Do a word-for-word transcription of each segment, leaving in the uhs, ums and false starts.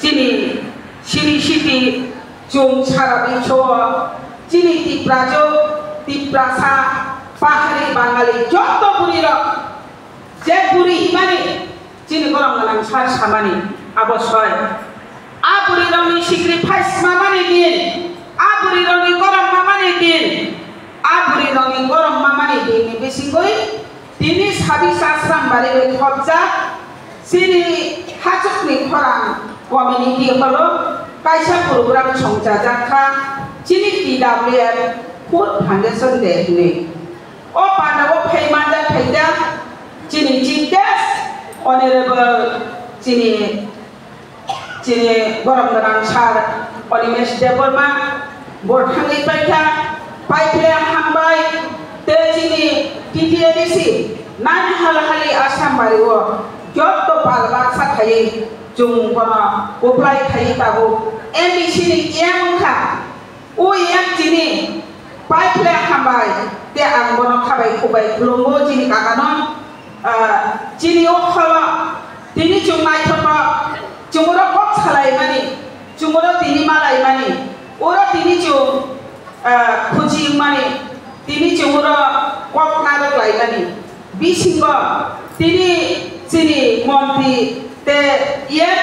Chini, chini city, chwng sara biswo, chini Tiprajwk, Tiprasa, Pahari, Bangali, joto bwrwirok je bwrwi himani, chini borok gwnang sar samani, abo soi. A bwrwirokni sacrifice mamani din, a bwrwirokni korom mamani din, a bwrwirokni korom mamani dinni bisingwi tini sabisa Asrambari bai thopjak chini hachukni khorang community holo kaisa program songchajak kha chini T W F Food Foundation Day hwnwi. O pandao phai manjak phaikha chini chief guest, honorable chini, chini borom gwnang sir Animesh Debbarma, bo thangwi paikha, paiphle hambai, tei chini T T A D C nine halhali Asrambari o joto pal baksa khaiwi chwng bono uplai khaiwi tabuk M D C ni E M wngkha. O yang chini paiphle hambai, tei ang bono khabai khubai khulumgo chini kakano, ah, chini o kholo tini chwng naithotok, chwngno kok salaimani, chwngno tini malaimani, oro tini chwng, ah, khuchi wngmani, tini chwngno kok narwk laimani. Bisingo tini chini montri tei yen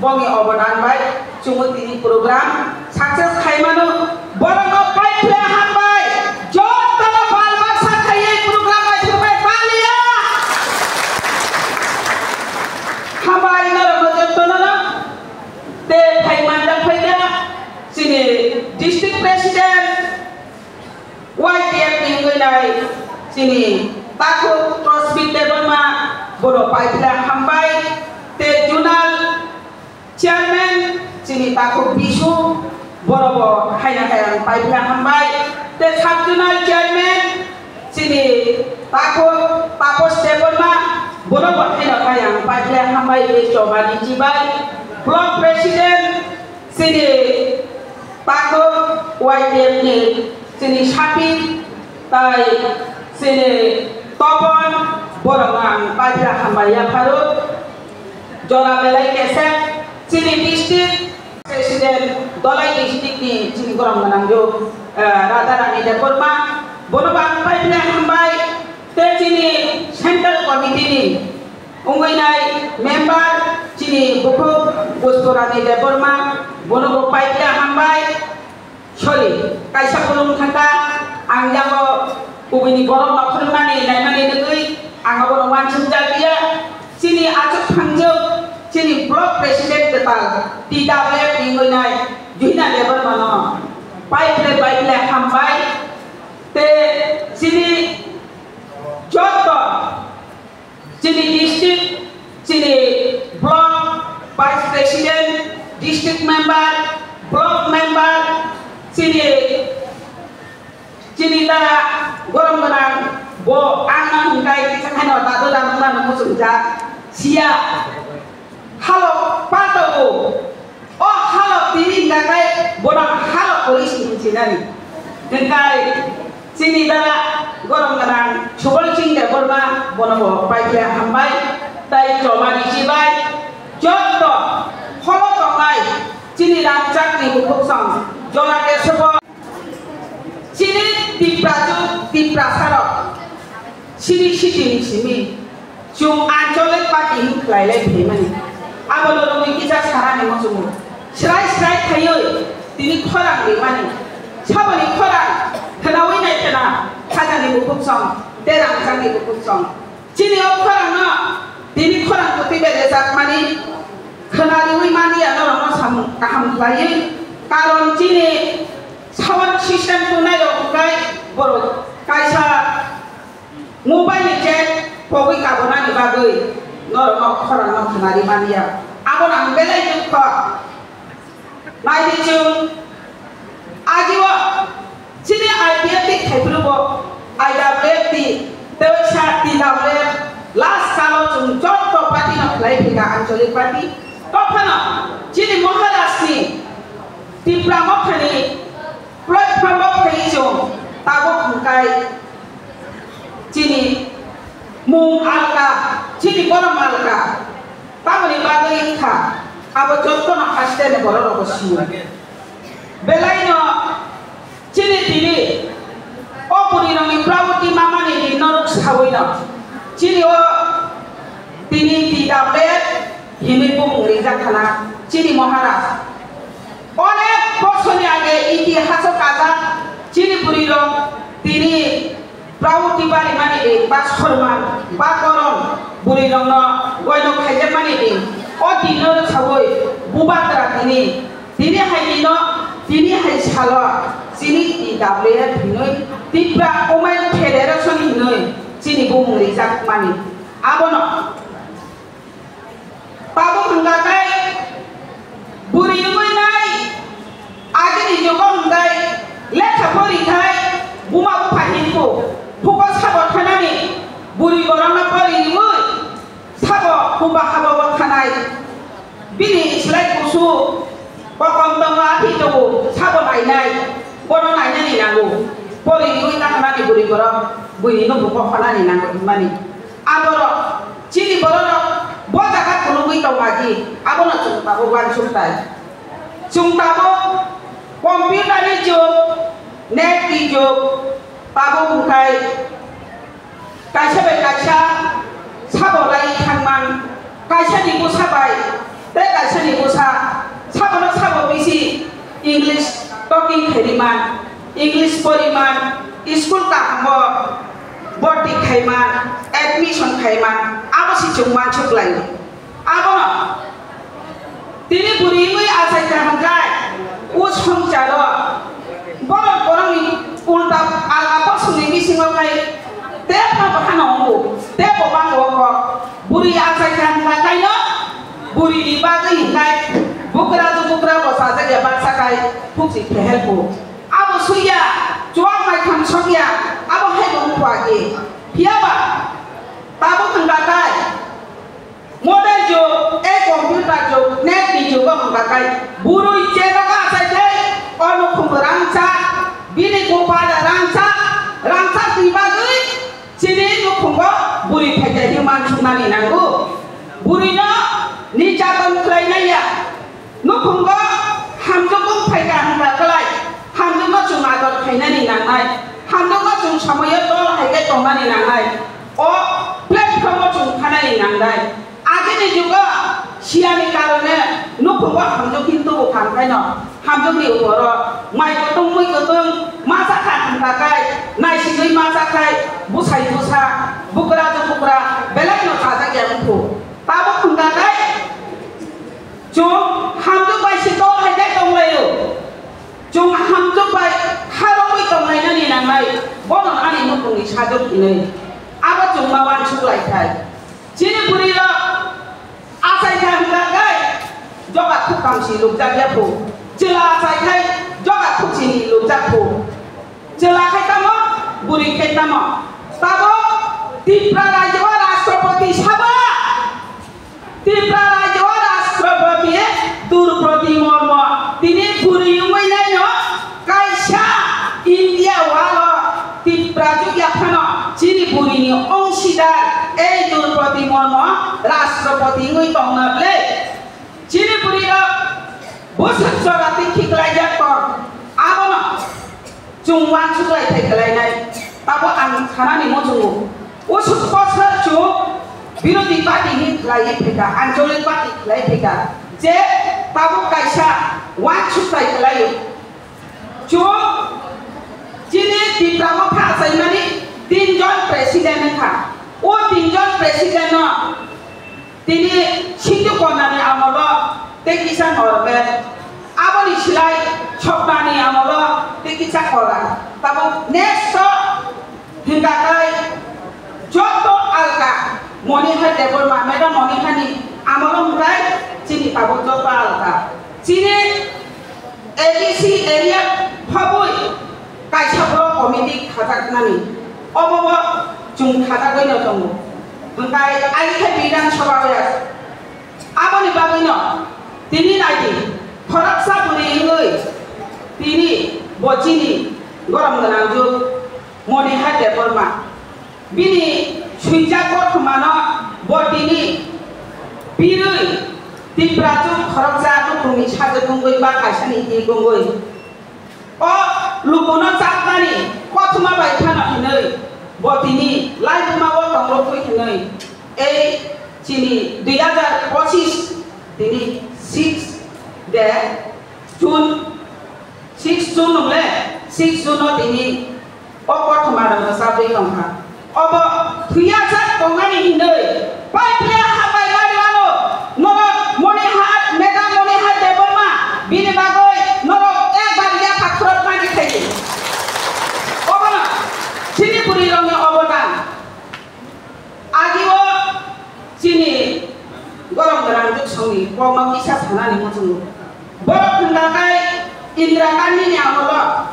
bongni obodan bai chwngno tini program success khaimano, borokno paiphle hambai, jotono pal baksa khaiwi program bai thwngbai paliya. Hambai norokno jotono tei phai manjak phaikha chini district president, Y T F ni wngwi nai chini takhuk Rosbit Debbarma, bono paiphle hambai, tei zonal chairman chini takhuk Bisu, bono bo haino hai ang paiphle hambai, tei sub zonal chairman chini takhuk Tapos Debbarma, bono bo haino hai ang paiphle hambai, tei Chobani Chibai, block president, chini takhuk Y T F ni chini Sapir tai chini Topon, borokno ang paiphle hambai yapharo. Jora belai kesek chini district president, Dhalai district ni chini borom gwnang jo, eh, Radharani Debbarma, bono bo ang paiphle hambai. Tei chini central committee ni wngwi nai member chini bukhuk Pusturani Debbarma, bono bo paiphle hambai. Sorry, kaisa bolong thangkha, ang yago kubuni borok nokhormani naimani nugwi ang abono uansukjak liya. Chini achuk thangjak, chini block president kwtal T W F ni wngwi nai Juhina Debbarmano paiphle paiphle hambai. Tei chini joto chini district, chini block vice president, district member, block member, chini, chini dara gorom gwnang, bo ang nang hwnkai kisa khaino dadu dadu mano muchungjak siya. Halo, pato o. O halo tini hingka khe bono halo kwrwi si hinsinani. Hingkai chini dara gorom gwnang Subal Singh Debbarma bono bo paikhe hambai tei chomani chibai jotto holo tongnai chini rangchakni bukhuksong jora kesebo. Chini Tiprajwk, Tiprasarok, chini city ni simi, chwng ancholic party hwn khlai lai phaimani. Abono rwngwi kisa sanani muchungo. Srai srai khaiwi tini khorang rimani. Saboni khorang khwnawi nai khwna, khajani bukhuksong, tei rangchakni bukhuksong. Chini o khorangno tini khorang kwtwi bai rejakmani khwnariwi manya norokno samung kaham khlaiwi. Karon chini sound system tungnairok hwnkhe borok kaisa mobile ni jack pogwi kabonani bagwi norokno khorangno khwnari manya. Abono ang belai dukho. Naidi chwng, ajio chini I P F T khaiphuru bo I W F T, tei sa T W F, last kalo chwng jotto party no khlai phika ancholic party. Tophano chini Maharaj ni Tipra Mothani platform o phaiwi chwng tabuk hwnkai chini mung alka, chini borom alka, tamoni bagwi wngkha. Abo jotono haste ni borok rok bo sio. Belai no chini tini o bwrwi rok ni property mamani din no ruk sawi no. Chini o tini T W F hinwi bumung rijak khana chini Maharaj. Onek bosor ni age itihaso kajak chini bwrwi rok tini Proud tibarimani din ba sorman ba korom bwrwi rokno goino khaijakmani din o din no rwksawi bubagra tini tini hai dino tini hai salo chini T W F hinwi Tipra Women Federation hinwi chini bumung rijakmani abono. Tabuk hwnkha khe bwrwi wngwi nai agini jugo hwnkhe lekha pori khai buma bupha hinphu phuko sabo thanani bwrwi borokno pori rwui sabo buba habo bo thanai bini slai kusu kokom tongo athi tongo sabo nainai bono nainani nango pori rwui tangmani bwrwi borok buini nukhuko phanani nango hinmani. Aborok, chini bororok bo jaga phunugwi tongmadi, abono chwng tabuk uansuktai. Chwng tabuk computer ni jug, net ni jug, tabuk hwnkhe kaisa bai kaisa sabo lai thangman, kaisa ni bwsa bai tei kaisa ni bwsa sabono sabo bisi English talking khairiman, English poriman, school kahambo bhorti khaiman, admission khaiman, abo se chwng uansuk laio. Abono tini bwrwi wngwi achai kha hwnkhe o swngcharo borok borokni ulta alga bosongni bisingo khai tei phano bahano wngo, tei bo bango kok. Bwrwi achai kha hwnkha kaino bwrwini bagwi hwnkhe bukra to bukra bo chajak ya baksa khai phukchi phehel phu. Abo swiya chuak mai kham sokya abo hai bo wngkha agi. Phiya ba tabuk hwnkha kai modern jug, ei computer jug, net ni jugo hwnkha kai bwrwi chenogo achai khai o nukhung rangchak, bini bupha rangchak, rangchak ni bagwi Chini nukhungo bwrwi phaikha hwnwi uansuknani nango. Bwrwino nirjaton khlainai ya. Nukhungo hamjwk wng phaikha hwnkha kwlai, hamjwkno chwng ador khainani nangnai, hamjwkno chwng somoio tol hai khe tongnani nangnai. O platform-o chwng phanani nangnai. Agini jugo siyani karone nukhungo hamjwk hinwi tubu kha, hwnkhaino hamjwkni uporo mai kutung, mui kutung ma cha kha hwnkha khe, naisigwi ma cha khe, bwsai bwsa, bukra to bukra, belaino chajak ya wngkhu. Tabuk hwnkha khe chwng hamjwk bai se tol hai khe tonglaio. Chwng hamjwk bai kharokwi tonglainani nangnai, bono ani nukhungni sajwk hinwi. Abo chwng ma uansuk lai khai. Chini bwrwi rok achai kha hwnkha khe joga khuk kamsi lukjak ya phu. Chwla achai khai joga khuk sini lukjak phu. Chwla khai tamo, bwrwi khai tamo. Tabuk Tipra rajyo o Rashtrapati sabo. Tipra rajyo o Rashtrapati Droupadi Murmu tini bwrwi wngwi naino kaisa India walo Tipra jukya phano chini bwrwini ongsidar ei Droupadi Murmu Rashtrapati wngwi tongna ble. Chini bwrwi rok bwswk jora twi khiklaijak tong abono. Chwng uansuk lai thai khlainai, tabo ang sanani muchungo. Usuk bosor chwng birodhi party ni khlaiwi phaikha, anchalik party khlaiwi phaikha, je tabuk kaisa uansuk lai khlaio. Chwng chini Tipra Motha achaimani tin jon president wngkha. O tin jon president no Tini Sindhu Kornani amolo tei kisa norok khe, aboni slai Sopnani amolo tei kisa kora. Tabuk next o hingka khe joto alka Moni Hai Debbarma, Madam Moni Hai ni amolo hingkai chini tabuk joto alka. Chini A D C area phobwi kaisa borok committee khajaknani, obo bo chwng khajakgwi no tongo. Hwnkhe aini khe Bidhan Sabha o ya. Aboni bagwi no tini naidi khoroksa bwrwi wngwi tini bo chini gorom gwnang jwk Moni Hai Debbarma. Bini swijak kothomano bo tini birwi Tipra chwng khoroksa nukhungni sajwk wngwi ba kaisani iti wngwi. O lukuno chapnani kothoma bai phano hinwi bo tini laibuma o tongrokwi hinwi ei chini dui hazar pochis tini six de June, six June nung le, six June no tini o kothoma rwngsa bwi tongkha. Obo thwiya jak tongnani hinwi, pai phre hambai mani ano, norok Monihar, Madam Monihar Debbarma, bini bagwi norok ekbar yapha khorok mani khaidi. Obono chini bwrwi rokni obodan. Agio chini gorom gwnang Duksongni kokno kisa sanani muchungo. Borok hwnka khe Indira Gandhini amolo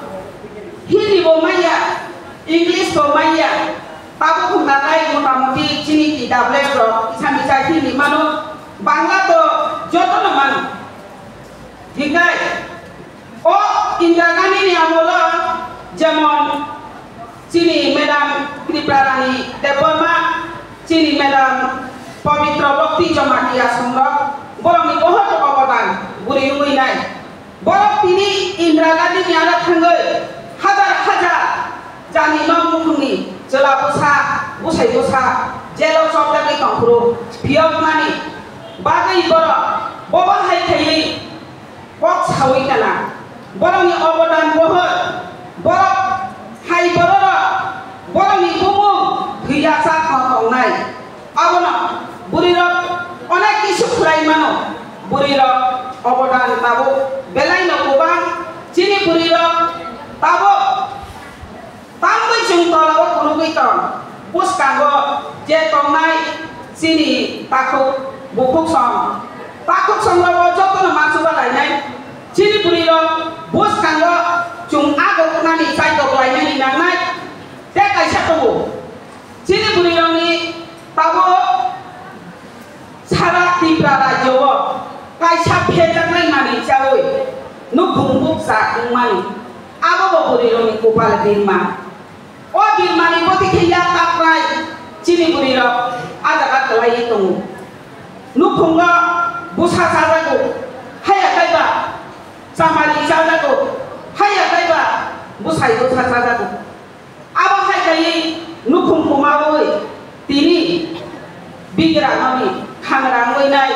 Hindi bo manya, English bo manya, tabuk hwnka khe motamoti chini ki tablet rok kisa misa Hindi mano, Bangla to jotono mano. Hinkhe o Indira Gandhini amolo jemon chini Madam Tripura Rani Debbarma, chini Madam Pabitra Bhakti Jamatia songrok, borokni bohot obodan bwrwi wngwi nai. Borok tini Indira Gandhini aro thangwi hajar hajar jani nok nukhungni chwla bwsa, bwsai bwsa jelo chopjagwi tongphuru phiyoknani bagwi borok bobo hai khaiwi kok sawi kana. Borokni obodan bohor, borok hai bororok, borokni bumung thwi rachak no tongnai. Abono bwrwirok onek kisu khlai mano. Bwrwirok obodan tabuk belai no kwbang. Chini bwrwirok tabuk Tamni chwng tola o phunugwi tong, bwskango je tongnai chini takhuk bukhuk song, takhuk song rogo jotono ma chuba lainai, chini bwrwi rok bwskango chwng agok nani chaidok lainani nangnai, tei kaisa tongo, chini bwrwi rokni tabuk Sara Tripura rajyo o kaisa phejaknai manwi chawi nukhung bukcha wngmani, abo bo bwrwi rokni kupal birma. O birmani bwtwi khe yak kaknai chini bwrwi rok a jaga kwlaiwi tongo. Nukhungo bwsa chajago, haya kaiba chamari chajago, haya kaiba bwsai bwsa chajago. Abo hai kaiwi nukhung kumaui tini bigrangmani khangrangwi nai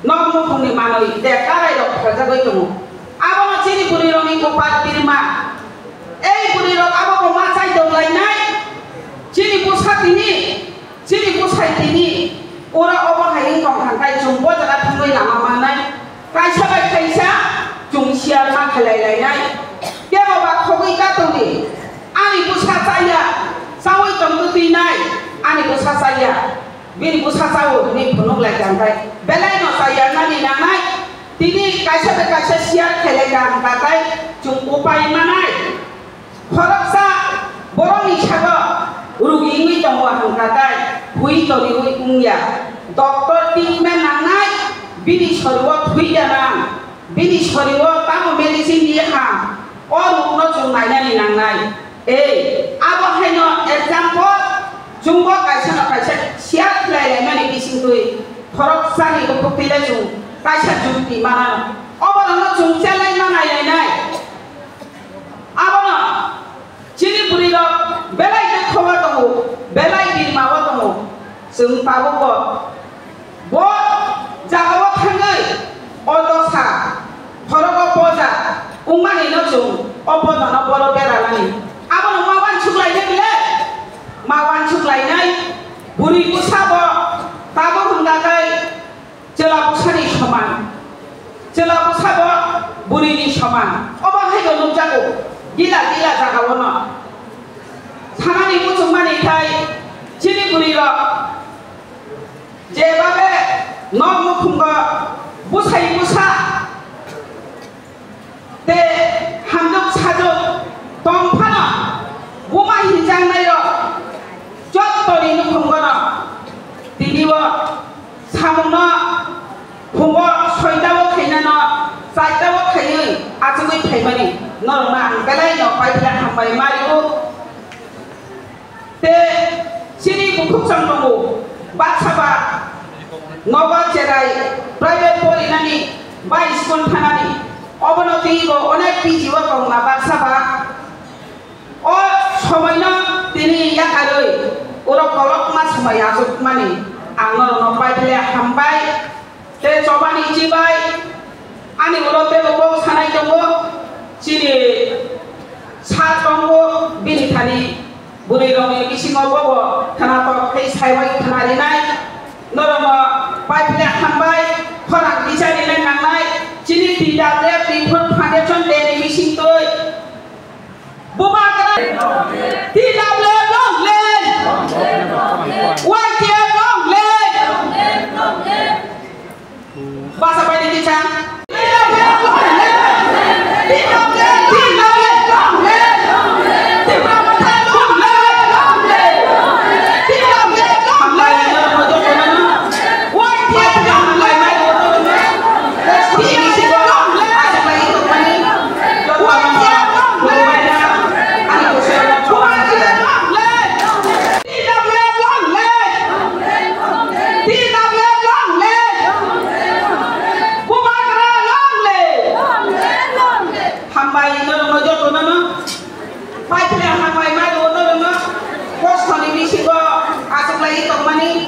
nok nukhungni manwi de karairok phaljagwi tongo. Abono chini bwrwirokni kupal birma. Ei bwrwirok abo bo ma chai dong lainai. Chini bwsa tini, chini bwsai tini ura obo hai wng tong thangkhai chwng bo jaga thangwi lama mannai. Kaisa bai kaisa chwng share ma khlai lainai. Kebo ba khogwi katongdi, ani bwsa chaya, chawi tongtwi twijnai, ani bwsa chaya, bini bwsa chawo hwnwi phunuk lai kha, hwnkhe belai no chaya nani nangnai, tini kaisa bai kaisa share khlai lai kha, hwnkhe chwng upai manai. Khoroksa borokni sago rugi wngwi tongo hwnkha tei phui toriwi wngya. Doctor treatment nangnai, bini sorio thwi da nang, bini sorio tamo medicine di ham, o rokno chwng nainani nangnai. Ei, abo haino example, chwngbo kaisa no kaisa share khlai laimani bisingtwi khoroksani bukhuk twi le chwng kaisa jukti manano. Oborokno chwng chelai ma nai lainai. Abono chini bwrwi rok belai dukho o tongo, belai birma o tongo. Chwng tabuk bo, bo jaga o thangwi o dosa khorogo poja wngmani no chwng o poja no boro bera nani. Abono ma uansuk lai de bile, ma uansuk lai nai bwrwi bwsa bo tabuk hwnga khe Chwla bwsani soman. Chwla bwsabo bwrwini soman. Obo hai bo nukjago. Gila gila jagao no. Sanani muchungmani thai chini bwrwi rok. Jebabe nok nukhungo bwsai bwsa. Tei hamjwk sajwk tong phano buma hinjaknairok jottoni nukhungono tini o samungno phungo soitao khainano chaitao khaiwi achugwi phaimani norokno ang belaino paithak hambai mario. Tei chini bukhuk chwng tongo, baksa ba Nogo cherai private porinani bai school thanani, obono twibo onek P G o tongna baksa ba. O somoino tini yakarwi oro kolokma somoi achukmani ang norokno paiphle hambai tei chobani chibai. Ani ulo teibo kok sanai tongo, chini sa tongo, bini thani bwrwi rokni bisingo bobo khwnatok tei saibai khwna rinai. Norokno paiphle hambai, khorang bichar rinai nangnai, chini T W F ni Foundation Day ni bisingtwi. Bubagra, T W F long live! Y T F long live! Basa pai di kisa. T W F long live! T W F long live! Bubagra long live! Hambai norokno jotono no. Paithakya hambai ma rwo norokno. Kostoni bisingo achuklai tongmani.